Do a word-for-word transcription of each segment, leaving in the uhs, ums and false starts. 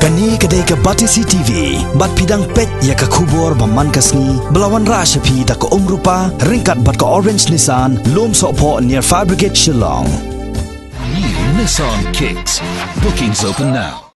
Kane ka dei ka Batesi T V, bad phi dang peit ïa ka khubor ba man ka sngi, ba la wanrah sha phi da ka Umrupa, ryngkat bad ka Orange Nissan, Lumsohphoh near Fire Brigade Shillong. New Nissan Kicks. Bookings open now.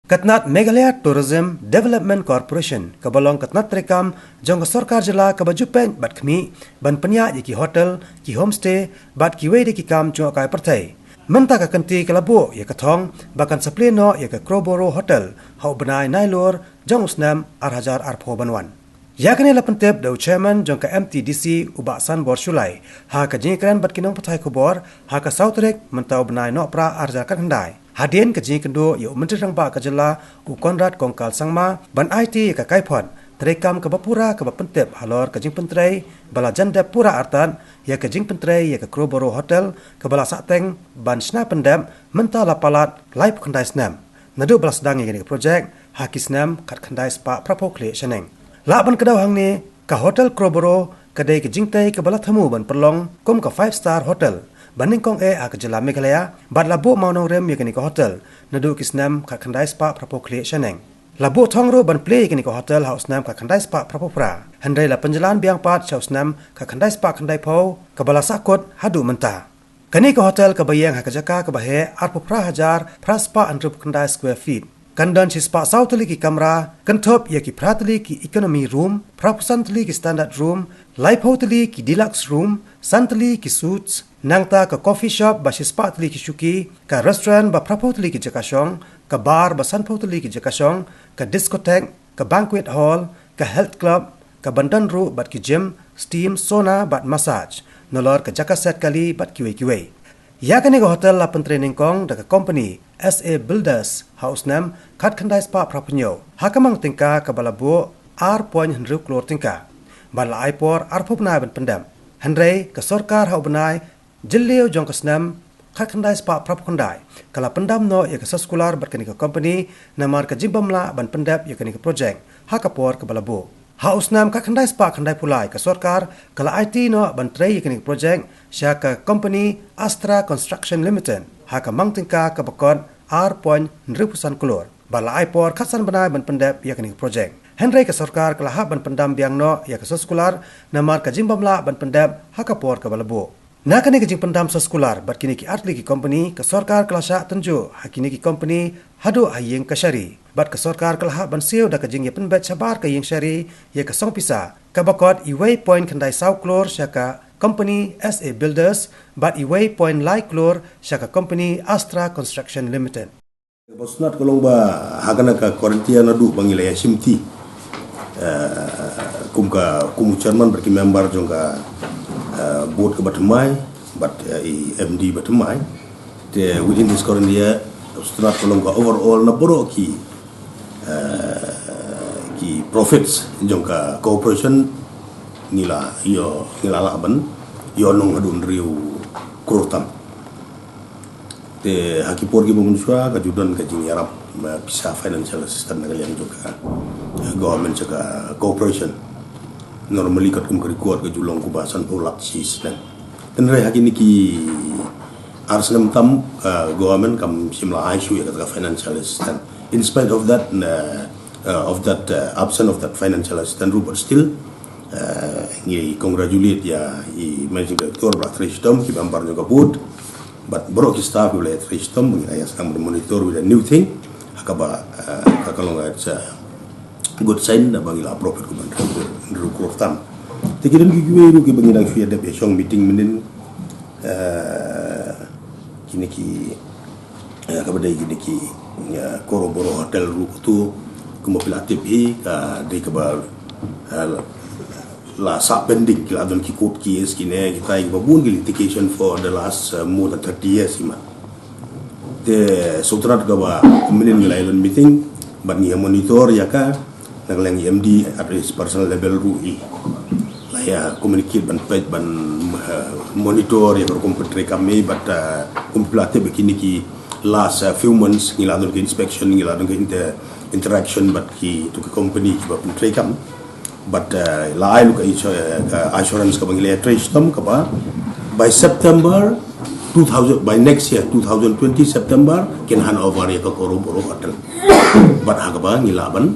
Ka tnat Meghalaya Tourism Development Corporation, kaba long ka tnat treikam jong ka sorkar jylla kaba ju peit bad khmih ban pynïaid ïa ki hotel, ki homestay, bad kiwei de ki kam jngohkai pyrthei. Mynta ka kynti ka la buh ïa ka thong ba kan sa plie noh ïa ka Crowborough Hotel ha u bnai Nailur jong u snem ar hajar arphew ban wan. Ïa kane la pyntip da u chairman jong ka M T D C, u Bah Sanbor Shullai, ha ka jingïakren bad ki nongpathai khubor ha ka saw tarik mynta u bnai Nohprah ar hajar khatkhyndai. Hadien ka jingïakynduh ïa u Myntri Rangbah ka jylla, u Conrad Kongkal Sangma, ban aiti ïa ka kaiphod treikam kaba pura kaba pyntip halor ka jingpyntrei ba la jan dep pura artat ïa ka jingpyntrei ïa ka Crowborough Hotel, kaba la sahteng ban shna pyndep mynta la palat laiphew khyndai snem naduh ba la sdang ïa kane ka projek ha ki snem khatkhyndai spah phraphew khlieh shaneng. Lah ban kdew hangne, ka Hotel Crowborough ka dei ka jingtei kaba la thmu ban pynlong kum ka five star hotel ba nyngkong eh ha ka jylla Meghalaya, bad la buh mawnongrim ïa kane ka hotel naduh ki snem khatkhyndai spah phraphew khlieh shaneng. La buh thong ruh ban plie ïa kane ka hotel ha u snem khatkhyndai spah phraphew phra, hynrei la pynjlan biang pat sha u snem khatkhyndai spah khyndaiphew, kaba la sahkut haduh mynta. Kane ka hotel kaba ïeng ha ka jaka kaba heh arphew phra hajar phra spah hynriewphew khyndai square feet, kan don shispah saw tylli ki kamra, kynthup ïa ki phra tylli ki economy room, phraphew san tylli ki standard room, laiphew tylli ki deluxe room, san tylli ki suites, nangta ka coffee shop ba shispah tylli ki shuki, ka restaurant ba phraphew tylli ki jaka shong, ka bar ba sanphew tylli ki jaka shong, ka discotheque, ka banquet hall, ka health club, ka ban don ruh bad ki gym, steam, sauna bad massage, nalor ka jaka set kali bad kiwei kiwei. Ïa kane ka hotel la pyntrei nyngkong da ka company S A Builders ha u snem khatkhyndai spah phraphew hynñiew ha ka mang tyngka kaba la buh ar point hynriew klur tyngka, bad la ai por arphew bnai ban pyndep. Hynrei ka sorkar ha u bnai Jylliew jong ka snem khatkhyndai spah phraphew khyndai, ka la pyndam noh ïa ka soskular bad kane ka company namar ka jingbymlah ban pyndep ïa kane ka projek ha ka por kaba la buh. Ha u snem khatkhyndai spah khyndaiphew lai, ka sorkar ka la aiti noh ban trei ïa kane ka projek sha ka company Astra Construction Limited ha ka mang tyngka kaba kot ar point hynriewphew san klur, bad la ai por khatsan bnai ban pyndep ïa kane ka projek. Hynrei ka sorkar ka la hap ban pyndam biang noh ïa ka soskular namar ka jingbymlah ban pyndep ha ka por kaba la buh. Na kane ka jingpyndam soskular bad kine ki artylli ki company, ka sorkar ka la shah tynjuh ha kine ki company haduh ha ïing kashari, bad ka sorkar ka la hap ban siew da ka jingïapynbeit shabar ka ïing kashari ïa ka song pisa kaba kot iwei point khyndai saw klur sha ka company S A Builders bad iwei point lai klur sha ka company Astra Construction Limited. Ba sngewtynnat ka long ba ha kane ka quarantine naduh ba ngi la ïa shim ti, eh, kum ka, kum u chairman bad ki member jong ka, eh, board kaba thymmai bad, eh, i M D ba thymmai. Te within this quarantine, sngewtynnat ka long ka overall na baroh ki, eh, ki profits jong ka corporation ngi la ïoh, ngi la lah ban ïoh nong haduh hynriew klur tam. Te ha ki por kiba mynshuwa ka ju don ka jingïarap, eh, pisa financial assistance na ka liang jong ka, eh, government sha ka corporation. Normally katkum ka record ka ju long kumba sanphew lak shi snem. Hynrei ha kine ki ar snem tam, eh, government kam shym la ai shuh ïa kata ka financial assistance. In spite of that, eh, eh, of that, eh, absence of that financial assistance ruh, but still, eh, ngi congratulate ïa i managing director ba la trei shitom, ki member jong ka board, bad baroh ki staff kiba la trei shitom, ngi la ïa sdang monitor with a new thing. Ha kaba, eh, ka, ka long, it's a good sign, naba ngi la profit kumba hynriew klur tam. Te ki don ki kiwei ruh kiba ngi dang shu ïa dep ïa shong meeting mynnin, eh, kine ki, eh, kaba dei kine ki, eh, Crowborough Hotel ruh, tu kumba phi la tip hi, ka dei kaba, eh, la sah pending, ki la don ki court case, kine kita kiba bun ki litigation for the last, eh, more than thirty years hi ma. Te sngewtynnat kaba mynnin ngi la ïa don meeting bad ngi ïa monitor ïa ka, na ka liang i M D at his personal level ruh i la ïa communicate ban peit ban, eh, monitor ïa ka rukom pyntreikam i, bad, eh, kum phi la tip ba kine ki last, eh, few months ngi la don ki inspection, ngi la don ki inter-, interaction bad kitu ki company kiba pyntreikam. But, eh, la ai ruh ka insur-, eh, ka assurance kaba ngi la ïa trei shitom kaba by September two thousand, by next year, two thousand twenty September, kin hand over ïa ka Koroboro Hotel. Bad ha kaba ngi lah ban,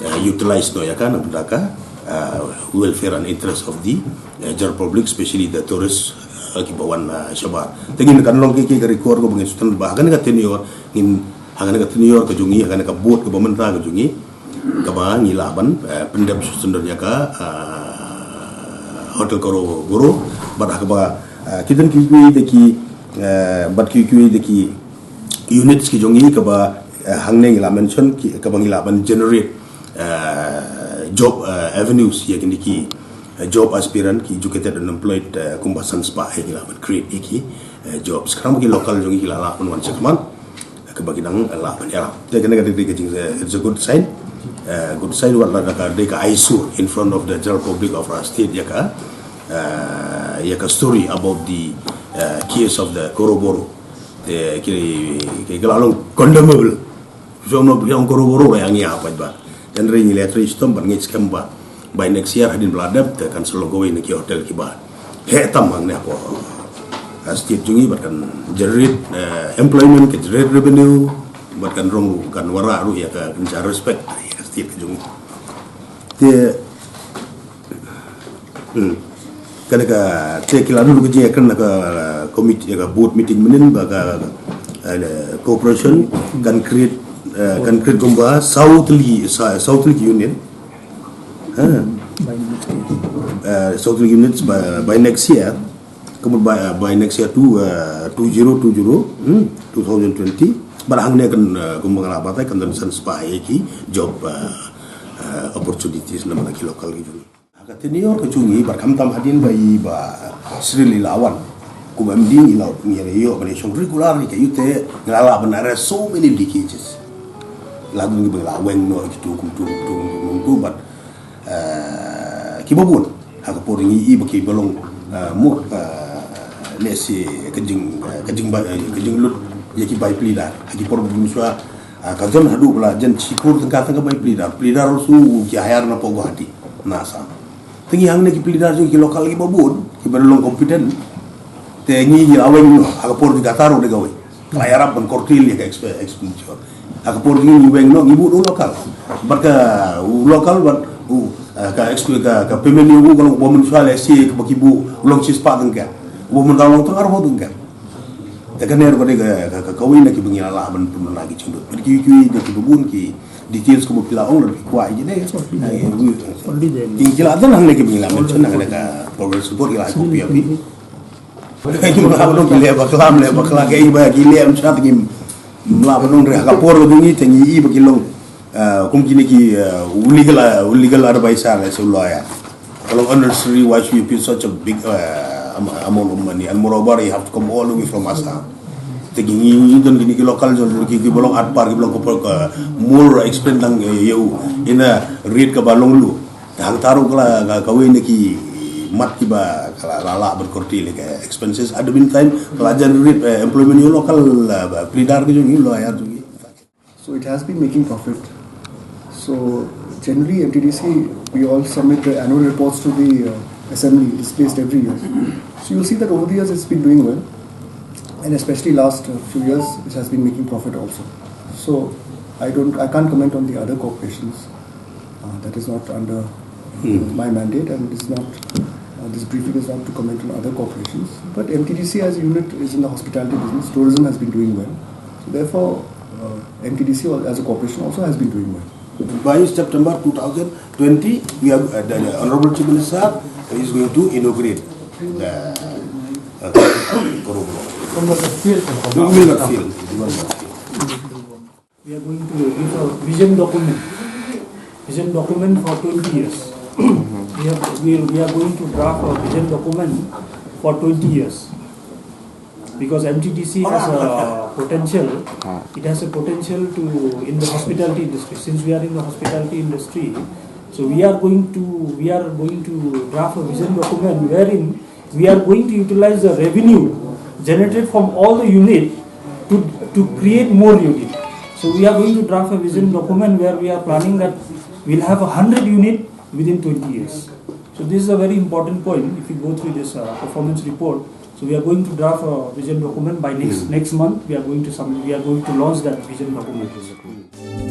uh, utilize noh ïa ka na bynta ka, uh, welfare and interest of the, uh, general public, especially the tourists, uh, kiba wan, uh, shabar. Te ngin kan long ki, ki ka record kaba ngin sdang ba ha kane ka tenure, ngin ha kane ka tenure ka jong ngi, ha kane ka board kaba mynta ka jong ngi, kaba ngi lah ban, eh, pyndep shuh shuh ïa ka, eh, Hotel Koroboro, bad ha kaba, eh, ki don kiwei de ki, eh, bad kiwei de ki units ki jong ngi kaba, eh, hangne ngi lah mention ki, kaba ngi lah ban generate, eh, job, eh, avenues ïa kine ki, eh, job aspirant, ki educated unemployed, eh, kumba san spah ïa ki lah ban create ïa ki, eh, jobs. Khnang ba ki local jong ngi ki lah lah ban wan shakhmat. Kaba ki nang lah ban ïarap. Te kane ka dei ka jing, it's a good sign. Uh, good sign wat la ka dei ka eyesore in front of the general public of our state ïa ka, uh, ïa ka story about the, uh, case of the Koroboro. Te ki, ki, ki la long condemnable. Jom no biang Koroboro la ïa ngi apa ba. Hynrei ngi leh trei shitom ban ngeit skhem ba by next year hadien ba la dep te kan sa long kawei na ki hotel kiba heh tam hangne hapoh, uh, state jong ngi bad kan generate, uh, employment, kan generate revenue bad kan rong ruh, kan wanrah ruh ïa ka, kan sa respect ïa ka state ka jong ngi. Te Hmm. Kane ka, te ki la nud ka jingïakren na ka, uh, committee, ka board meeting mynnin ba ka, uh, corporation kan create, uh, kan create kumba saw tylli, sa-, saw tylli ki unit. Ha. Uh, saw tylli units by, by next year. Kumba by, uh, by next year to, uh, two zero two zero, hmm, two thousand twenty. Bad hangne kan, uh, kumba nga la batai kan don san spah ïa ki job, uh, uh, opportunities namar ki local ki jong ngi. Ha ka tenure ka jong ngi bad khamtam hadien ba i Bah Sriel i la wan kum M D, ngi la, ngi la ïoh ban ïashong regular ïa ka youth, ngi la lah ban arrest so many leakages. La don kiba la weng noh kitu kumtu kumtu kumtu bad, eh, kiba bun. Ha ka por ngi i ba kiba long, eh, mut, eh, lehse ka jing, eh, ka jing ba, eh, ka jinglut ïa ki bai pleader. Ha ki por ba mynshuwa, eh, ka don haduh ba la jan shi klur tyngka tang ka bai pleader. Pleader also ki hire na poh Guwahati, na Assam. Te ngi hangne ki pleader jong ki local kiba bun, kiba long competent. Te ngi ngi la weng noh, ha ka por jong ka Taro de kawei. Ka la ïarap ban curtail ïa ka exp-, expenditure. Ha ka por jong ngi weng noh, ngi bud u local. Bad ka u local bad u, eh, ka exp-, ka, ka payment ïa u ka long uba mynshuwa lehse kaba ki buh u long shispah tyngka. Uba mynta u long tang arphew tyngka. Te kane ruh ka dei ka, ka, ka, kawei na kiba ngi la lah ban pynbna ki jingmut. Bad ki, ki, ki, kiba bun ki details kumba phi la ong ruh phi kwah ïa ki dei. Ki, ki la don hangne kiba ngi la mention hangne ka progress report, ki la copy ïa phi. Ki mlak nong ki leh bakla, leh bakla, ki ba ki leh mynshwa te ki mlak nong, ha ka por ka jong ngi te ngi i ba ki long, eh, kum kine ki, eh, u legal, eh, u legal advisor, eh, lehse u lawyer. Ka long unnecessary, why should you pay such a big, eh, am-, amount of money? And moreover, you have to come all the way from Assam. Te ki ngi, ngi don kine ki local jong ki, kiba long at par, kiba long ka, ka more expense tang, eh, ïa u, ïa ka rate kaba long low. Hangta ruh ka la, ka, kawei na ki mat kiba ka la, la, la ban curtail ïa ka expenses. At the meantime, ka la generate, eh, employment ïa u local, eh, pleader ki jong ngi, lawyer ki jong ngi. So it has been making profit. So generally, M T D C, we all submit the annual reports to the, uh, assembly, it's placed every year. So you'll see that over the years it's been doing well, and especially last, uh, few years, it has been making profit also. So I don't, I can't comment on the other corporations. Uh, that is not under, hmm, my mandate, and it is not, uh, this briefing is not to comment on other corporations. But M T D C as a unit is in the hospitality business. Tourism has been doing well. So therefore, uh, M T D C al-, as a corporation also has been doing well. By September two thousand twenty, we are, uh, the, the Honorable Chief Minister is going to inaugurate the, uh, Koroboro. From the field. We will not fail. We will not fail. We are going to give a vision document, vision document for twenty years. We have, we, we are going to draft a vision document for twenty years. Because M T D C has a potential, it has a potential to, in the hospitality industry, since we are in the hospitality industry, so we are going to, we are going to draft a vision document wherein we are going to utilize the revenue generated from all the unit to, to create more unit. So we are going to draft a vision document where we are planning that we'll have a hundred unit within twenty years. So this is a very important point. If you go through this, uh, performance report, So we are going to draft a vision document by next next month. We are going to submit. We are going to launch that vision document.